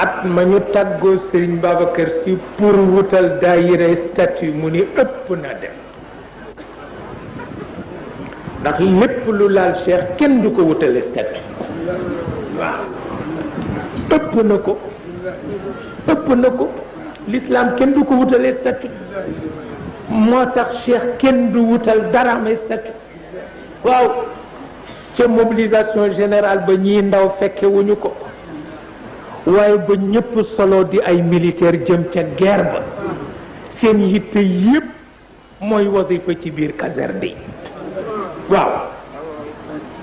at ma ñu tàggoo Serigne Babacar Sy pour wutal daayira statut mu ni ëpp na dem ndax lépp lu laal Cheikh kenn du ko wutale statut waaw ëpp na ko l'islam kenn du ko wutale statut moo tax Cheikh kenn du wutal dara may statut waaw ca mobilisation générale ba ñii ndaw fekke wuñu ko waaye ba ñëpp solo di ay militaire jëm ca guerre ba seen yitte yépp mooy wasifa ci biir caserne yi waaw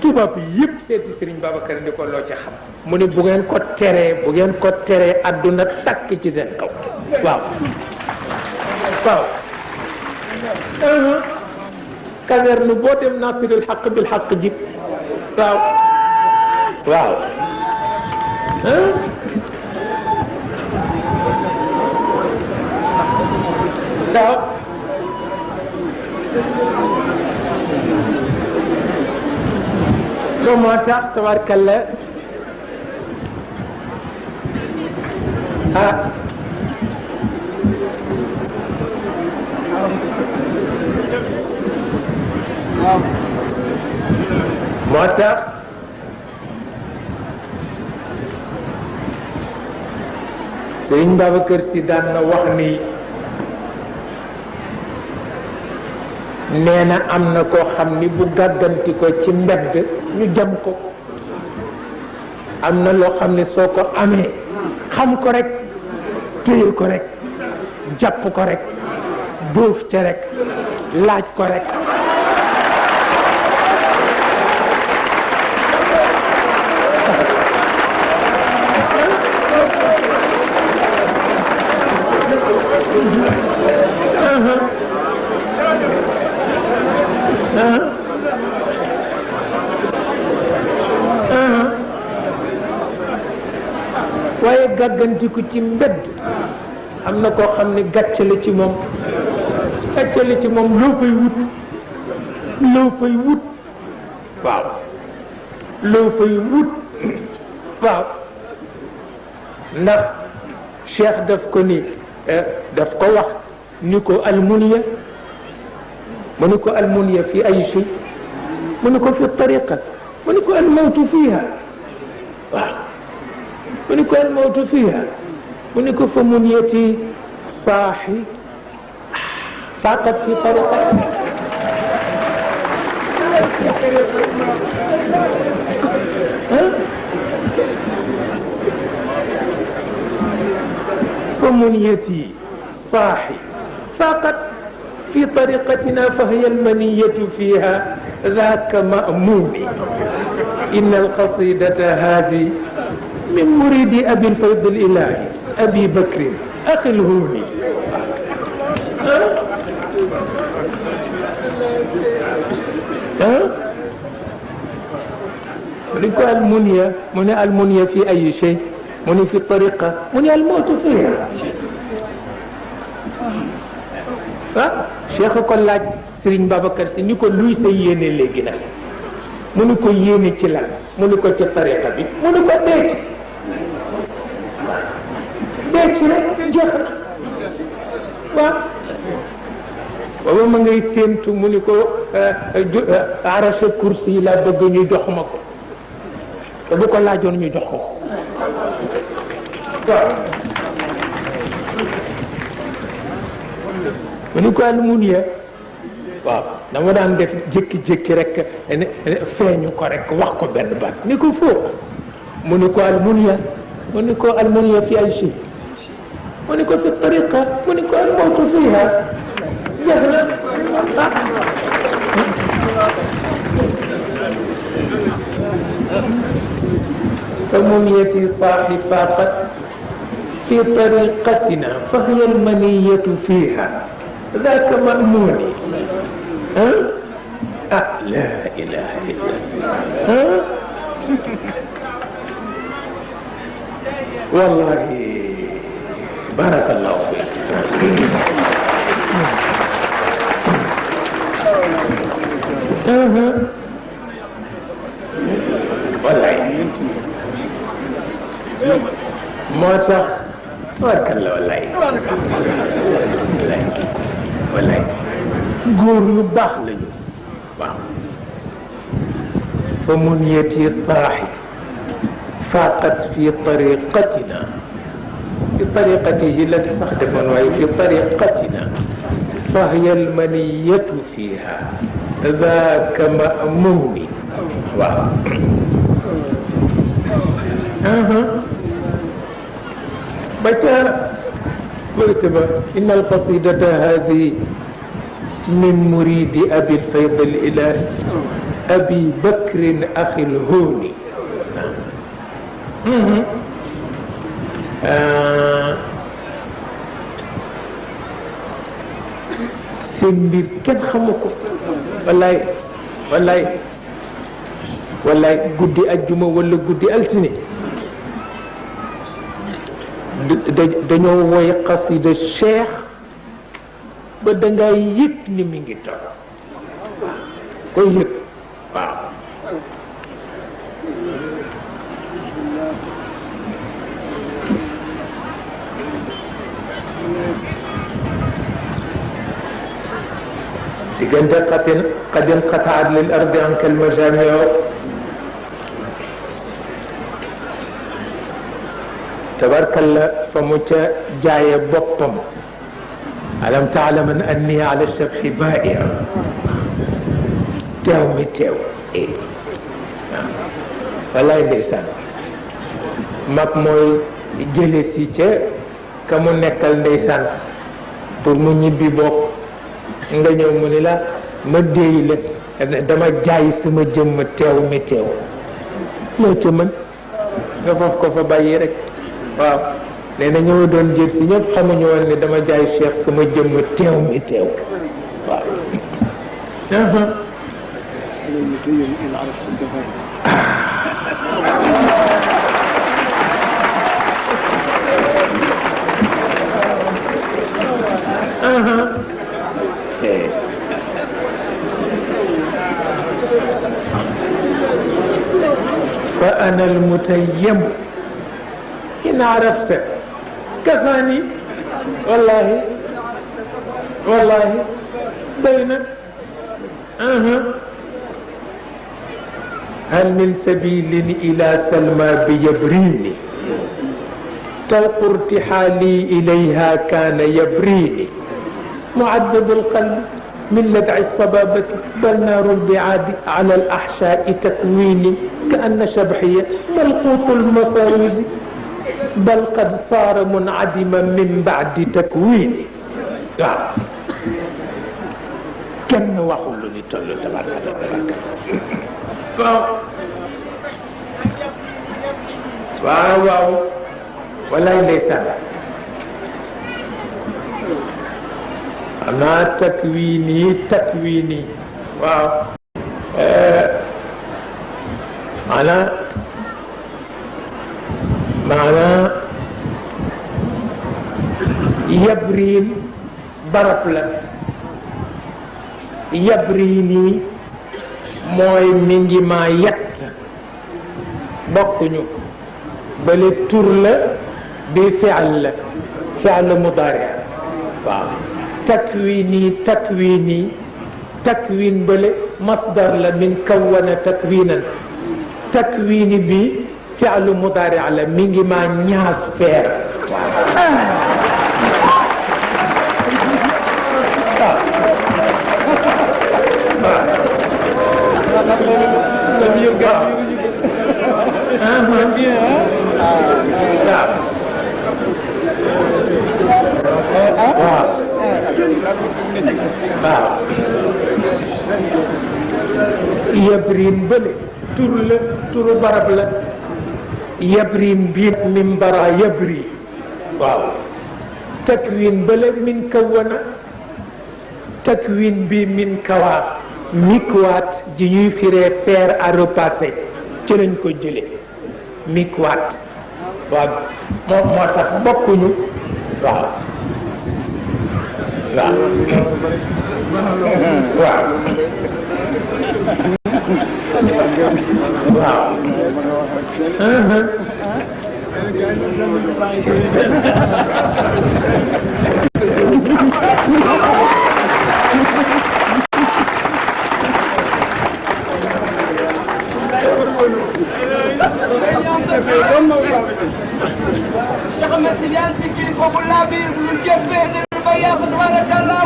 tubaab yépp seeti Serigne Babacar ni ko loo ca xam mu ne bu ngeen ko teree àdduna takk ci seen kaw waaw caserne boo dem nasiril xaq bil xaq ji waaw waaw loolu moo tax tabarkalla moo tax Sëriñ Babacar Sy daan na wax ni nee na am na koo xam ni bu gàgganti ko ci mbedd ñu jam ko am na loo xam ne soo ko amee xam ko rek téye ko rek jàpp ko rek bóof ca rek laaj ko rek waaye gàggantiku ci mbedd am na koo xam ne gàcce la ci moom loo fay wut waaw loo fay wut waaw ndax Cheikh daf ko ni daf ko wax ni ko almuniya mu ni ko almuniya fi ay shay mu ni ko fi tariqa mu ni ko almawtu fiha waaw mu ni ko almawtu fiha mu ni ko fa muniyati saaxi faqat fi tariqati fa muniyati saaxi faqat في طريقتنا فهي المنية فيها ذاك مأموني إن القصيدة هذه من مريد أبي الفيض الإلهي أبي بكر أخي الهوني منك المنية من المنية في أي شيء من في الطريقة من الموت فيها Cheikh ko laaj Serigne Babacar Sy ni ko luy sa yéene léegi nag mu ni ko yéene ci lan mu ni ko ci tariqa bi mu ni ko dee ci rek jeex na waaw booba ma ngay séentu mu ni ko arraché course yi laa bëgg ñu jox ma ko te bu ko laajoon ñu jox ko waaw mu ni ko almuniya waaw dama daan def jékki-jékki rek feeñu ko rek wax ko benn baat ni ko foo mu ni ko almuniya mu ni ko almuniya fi ay shay mu ni ko fi tariqa mu ni ko almawtu fiha jeex na فمنيتي صاحبات في طريقتنا فهي المنية فيها ذاك مأموني لا إله إلا الله والله بارك الله فيك والله moo tax warkalla wallaay góor yu baax lañu waaw fa muniyati saaxi faaqat fi tariqatina fi tariqatihi la sax defoon waaye fi tariqatina فهي المنية فيها ذاك مأمون بكتب إن القصيدة هذه من مريد أبي الفيض الإلهي أبي بكر أخي الهوني seen mbir kenn xamu ko wallaay guddi ajjuma wala guddi altine dañoo woy xasida cheikh ba dangay yëg ni mi ngi toog koy yëg waaw diggante qad inqataat lil ardi anka almajaamiu tabarkalla fa mu ca jaaye boppam alam taalaman anni ala shabhi baa'ir teew mi teew wallaay ndeysaan mag mooy jële si ca ka mu nekkal ndeysaan pour mu ñibbi bopp nga ñëw mu ni la ma déey la dama jaay sama jëmm teew mi teew loo ca mën nga foof ko fa bàyyi rek waaw nee na ñëw doon jël si ñëpp xamuñu woon ne dama jaay cheikh sama jëmm teew mi teew waaw فأنا المتيم إن عرفت كفاني والله بين هل من سبيل إلى سلمى بيبريني طوق ارتحالي إليها كان يبريني معدد القلب من لدع الصبابة بل نار البعاد على الأحشاء تكويني كأن شبحي ملقوط المفاوز بل قد صار منعدما من بعد تكويني كم وقل لي تولو تبارك واو ولا ليس أنا تكويني واو أنا معنى يبرين برفلا يبريني mooy mi ngi maa yett bokkuñu bale tur la bi fi'l la fi'l mudaari waaw takwin bale masdar la min kawwana takwinan takwini bi fi'l mudaari la mi ngi maa ñaas feer yabrin bële tur la turu barab la yabrin bi min bara yabri waaw takwin bële min kawana takwin bi min kawa mikwaat ji ñuy firee faire à repasser ci lañ ko jële mikwaat waaw moo tax bokkuñu waaw Cheikh Ahmed Tidiane Sy kii foofu laa biir ñu jëfee ne ba yàlla tabaaraka Allah